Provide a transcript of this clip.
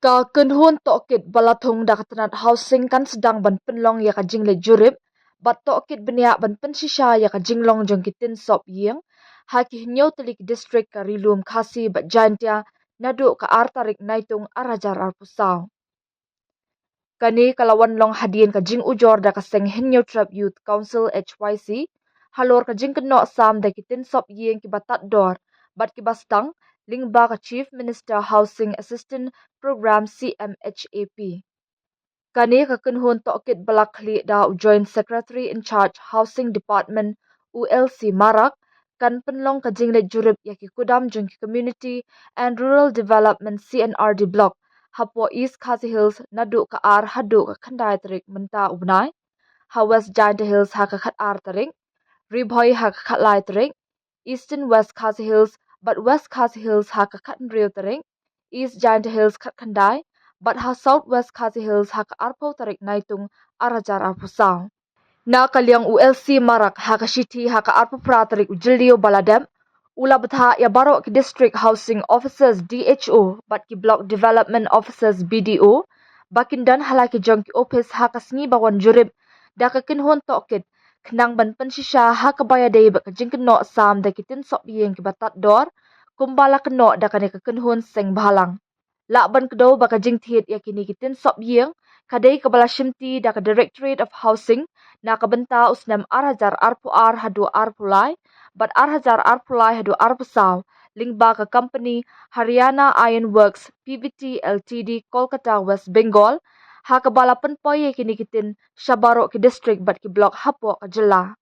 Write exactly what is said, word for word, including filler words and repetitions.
Ka kynhun tohkit ba la thung da ka tnat housing kan sdang ban pynlong ïa ka jingleit jurip bad tohkit bniah ban pynshisha ïa ka jinglong jong ki tin sop ïing ha ki hynñiew tylli ki district ka Ri-lum Khasi bad Jaintia naduh ka ar tarik Naitung ar hajar arphew saw. Kane ka la wan long hadien ka jingujor da ka seng Hynñiewtrep Youth Council, H Y C, halor ka jingkynnoh sam da ki tin sop ïing kiba tad dor bad kiba sdang lyngba ka Chief Minister Housing Assistance Programme, C M H A P. Kane ka kynhun tohkit ba la khlieh da u Joint Secretary in Charge Housing Department, u L C Marak, kan pynlong ka jingleit jurip ïa ki kudam jong ki Community and Rural Development, C and R D Block hapoh East Khasi Hills naduh ka ar haduh ka khyndai tarik mynta u bnai. Ha West Jaintia Hills ha ka khatar tarik, Ri Bhoi ha ka khatlai tarik, Eastern West Khasi Hills bad West Khasi Hills ha ka khathynriew tarik, East Jaintia Hills khatkhyndai bad ha South West Khasi Hills ha ka arphew tarik Naitung ar hajar arphew saw. Na ka liang u L C Marak ha ka shithi ha ka arphew phra tarik u Jylliew ba la dep, u la bthah ïa baroh ki District Housing Officers, D H O, bad ki Block Development Officers, B D O, ba kin don ha la ki jong ki ophis ha ka sngi ba wan jurip da ka kynhun tohkit khnang ban pynshisha ha kaba ïadei bad ka jingkynnoh sam da ki tin sop ïing kiba tad dor kumba la kynnoh da kane ka kynhun seng bhalang. Lah ban kdew ba ka jingthied ïa kine ki tin sop ïing ka dei kaba la shimti da ka Directorate of Housing na ka bynta u snem ar hajar arphew ar haduh arphew lai bad ar hajar arphew lai haduh arphew saw lyngba ka company Haryana Iron Works P V T L T D, Kolkata, West Bengal, ha kaba la pynpoi ïa kine ki tin sha baroh ki district bad ki block hapoh ka jylla.